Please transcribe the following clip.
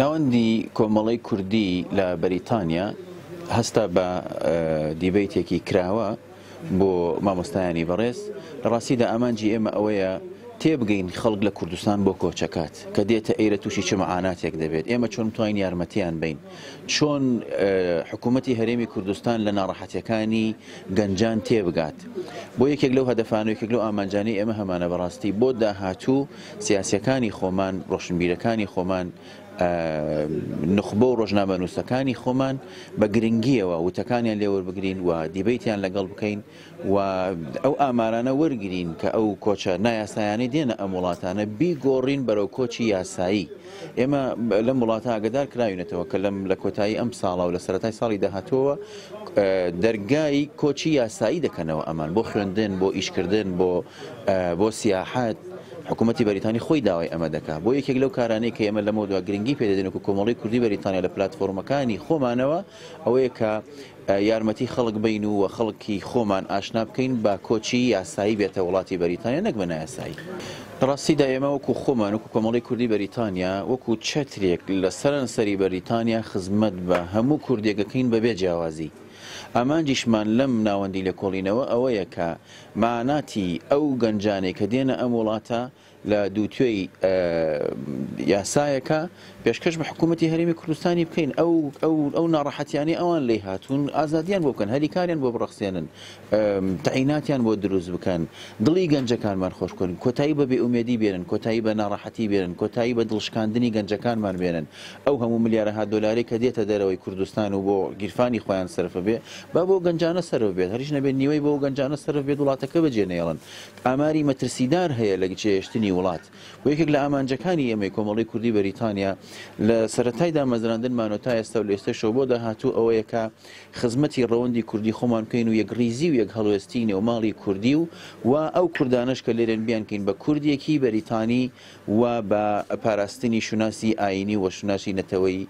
ناوەندی کۆمەڵەی کوردی لە بەریتانیا هەستا بە دیبەیتێکی کراوە بۆ مامۆستایانی بەڕێز. لە ڕاستیدا ئامانجی ئێمە ئەوەیە تێبگەین خەڵک لە کوردستان بۆ کۆچەکات، کە دێتە ئێرە تووشی چ مەعاناتێک دەبێت، ئێمە چۆن بتوانین یارمەتیان بەین، چۆن حکوومەتی هەرێمی کوردستان لە ناڕەحەتیەکانی گەنجان تێبگات. بۆ یەکێک لەو هەدەفانە و یەکێک لەو ئامانجانەی ئێمە هەمانە بەڕاستی بۆ داهاتوو سیاسیەکانی خۆمان، ڕۆشنبیرەکانی خۆمان، نوخبە و ڕۆژنامەنووسەکانی خۆمان بە گرنگیەوە وتەکانیان لێ وەربگرین و دیبەیتیان لەگەڵ بکەین و ئەو ئامارانە وەرگرین کە ئەو کۆچە نایاسایانەی دێنە ئەم وڵاتانە بیگۆڕین بەرەو کۆچی یاسایی. ئێمە لەم وڵاتە ئاگدار کراوینەتەوە کە لەم لە کۆتایی ئەم ساڵە و لە سەرەتای ساڵی داهاتووەوە دەرگای کۆچی یاسایی دەکەنەوە ئەمان بۆ خوێندن، بۆ ئیشکردن، بۆ سیاحەت. حکوومەتی بەریتانی خۆی داوای ئەمە دەکات. بۆ یەکێک لەو کارانەی کە ئێمە لەمەودوا گرنگی پێدەدەین وەکو کۆمەڵەی کوردی بەریتانیا لە پلاتفۆرمەکانی خۆمانەوە ئەوەیە کە یارمەتی خەڵک بین و خەڵکی خۆمان ئاشنا بکەین بە کۆچی یاسایی بێتە وڵاتی بەریتانیا نەک بە نایاسایی. لە ڕاستیدا ئێمە وەکو خۆمان وەکو کۆمەڵەی کوردی بەریتانیا وەکو چەترێک لە سەرانسەری بەریتانیا خزمەت بە هەموو کوردێک ئەکەین بەبێ جیاوازی. ئامانجیشمان لەم ناوەندی لێکۆڵینەوە ئەوەیە کە مەعاناتی ئەو گەنجانەی کە دێنە ئەم وڵاتە لە دووتوێی یاسایەکە پێشکەش بە حکوومەتی هەرێمی کوردستانی بکەین، ئەو ئەو ئەو ناڕەحەتیانەی ئەوان لێی هاتوون ئازادیان بۆ بکەن، هەلی کاریان بۆ بڕەخسێنن، تەعیناتیان بۆ دروست بکەن، دڵی گەنجەکانمان خۆش بکەن، کۆتایی بە بێئومێدی بێنن، کۆتایی بە ناڕەحەتی بێنن، کۆتایی بە دڵشکاندنی گەنجەکانمان بێنن. ئەو هەموو ملیارەها دۆلارەی کە دێتە دەرەوەی کوردستان و بۆ گیرفانی خۆیان سەرف بێ، با بۆ گەنجانە سەرف بێت، هەریش نەبێت نیوەی بۆ گەنجانە سەرف بێت وڵاتەکە بەجێ نەیەڵن. ئاماری مەترسیدار هەیە لە جێهێشتنی وڵات. بۆ یەکێک لە ئامانجەکانی ئێمەی کۆمەڵەی کوردی بەریتانیا لە سەرەتای دامەزراندنمانەوە تا ئێستا و لە ئێستەشەوە بۆ داهاتوو ئەوەیە کە خزمەتی ڕەوەندی کوردی خۆمان بکەین و یەکڕیزی و یەکهەڵوێستی نێوماڵی کوردی و و ئەو کوردانەش کە لێرەن بیانکەین بە کوردێکی بەریتانی و بە پاراستنی شوناسی ئایینی و شوناسی نەتەوەیی.